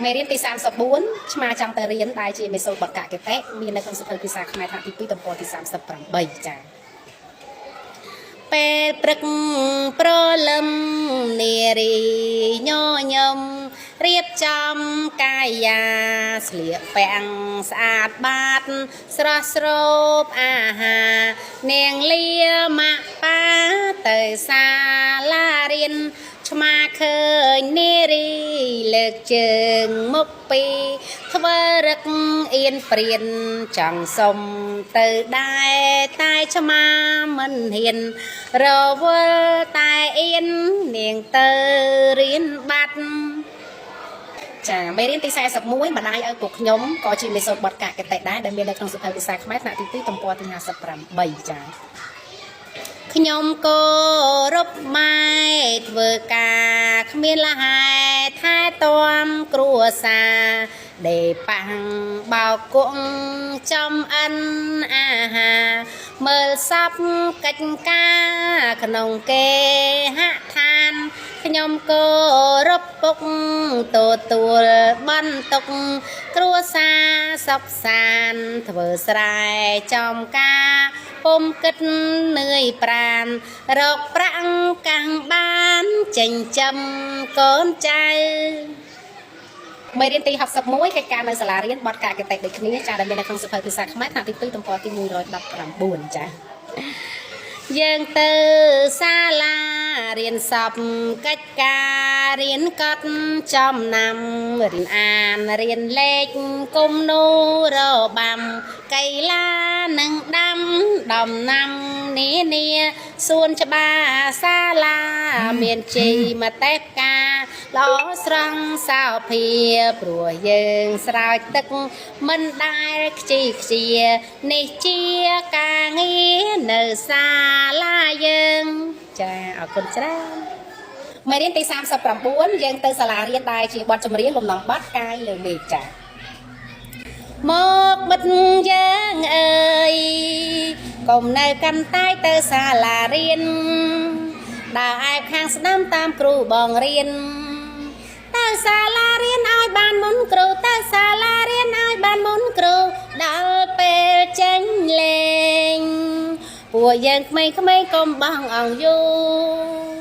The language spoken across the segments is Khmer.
មេរៀនទី34ឆ្មាចង់ទៅរៀនដែលជាមេសូតបទកកិតិមាននៅក្នុងសៀវភៅភាសាខ្មែរថ្នាក់ទី2ទំព័រទី38ចា៎ពេលព្រឹកព្រលឹមនារីញញឹមរៀបចំកាយាស្លៀកពាក់ស្អាតបាតស្រស់ស្រូបអាហារនាងលាម៉ាក់ប៉ាទៅសាលារៀនឆ្មាឃើញនារីលើកជើងមុខពីធ្វើរឹកអៀនព្រានចង់សុំទៅដែរតែឆ្មាមិនហ៊ានរវល់តែអៀននាងទៅរៀនបាត់ចាមេរៀនទី41ម្ដាយឲ្យពួកខ្ញុំក៏ជាមេសូតបទកកិតិដែរដែលមាននៅក្នុងសៀវភៅភាសាខ្មែរថ្នាក់ទី2ទំព័រទី58ចាខ្ញុំគោរពម៉ែធ្វើការគ្មានលហែថែទាំគ្រួសារដេប៉ាំងបោកគក់ចំអិនអាហារមើលសពកិច្ចការក្នុងគេហដ្ឋានខ្ញុំគោរពពុកទទួលបន្ទុកគ្រួសារសុខសានធ្វើស្រែចំការពុំគិតនឿយប្រានរកប្រាក់កាំងបានចិញ្ចឹមកូនចៅមេរៀនទី61កិច្ចការនៅសាលារៀនបទកកិតិដូចគ្នាចាដែលមាននៅក្នុងសៀវភៅភាសាខ្មែរថ្នាក់ទី2ទំព័រទី119ចាយើងទៅសាលារៀនសពកិច្ចការរៀនកត់ចំណាំរៀនអានរៀនលេខគុំនូរបាំកីឡានិងដាំដំណាំនានាសួនច្បារសាលាមានជ័យមតេផ្កាល្អស្រង់សោភាព្រោះយើងស្រោចទឹកមិនដែលខ្ជីខ្ជានេះជាការងារនៅសាលាយើងចាអរគុណច្រើនមេរៀនទី39យើងទៅសាលារៀនដែលជាបទចម្រៀងលំនាំបទកាយលើមេឃចាមកមិត្តយើងអើយកុំនៅកាន់តែទៅសាលារៀនដើរអែបខាងស្ដាំតាមគ្រូបងរៀនទៅសាលារៀនឲ្យបានមុនគ្រូទៅសាលារៀនឲ្យបានមុនគ្រូដល់ពេលចេញលេងពួកយើងក្មេងៗកុំបងអង្គយូរ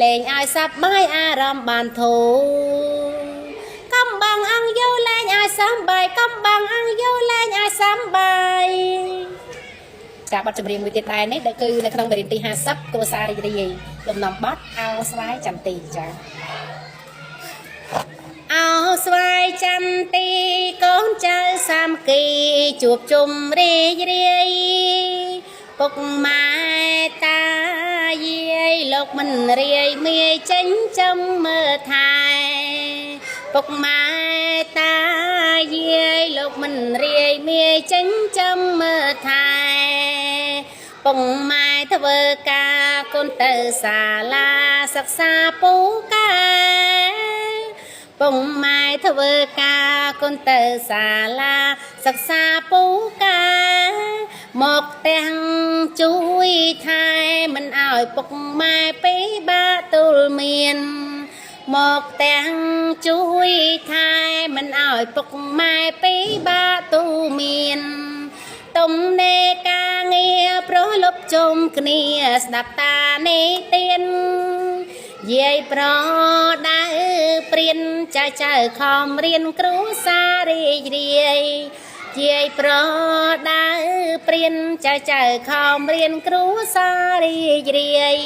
លេងឲ្យសប្បាយអារម្មណ៍បានធូរកុំបងអង្គយូរលេងឲ្យសប្បាយកុំបងអង្គយូរលេងឲ្យសប្បាយចាបទចម្រៀងមួយទៀតដែរនេះដែលគឺនៅក្នុងមេរៀនទី50គ្រួសាររីករាយលំនាំបទអោស្វាយចន្ទីចាអោស្វាយចន្ទីកូនចៅសាមគ្គីជួបជុំរីករាយពុកម៉ែតាយាយលោកមិនរាយមាយចិញ្ចឹមមើលថែពុកម៉ែតាយាយលោកមិនរាយមាយចិញ្ចឹមមើលថែពុកម៉ែធ្វើការកូនទៅសាលាសិក្សាពូកែពុកម៉ែធ្វើការកូនទៅសាលាសិក្សាពូកែមកទាំងជួយថែមិនឲ្យពុកម៉ែពិបាកទូលមានមកទាំងជួយថែមិនឲ្យពុកម៉ែពិបាកទូលមានទំនេរការងារប្រលប់ជុំគ្នាស្ដាប់តានេះទៀនយាយប្រដៅព្រៀនចៅចៅខំរៀនគ្រួសាររីករាយយាយប្រដៅព្រៀនចៅចៅខំរៀនគ្រួសាររីករាយ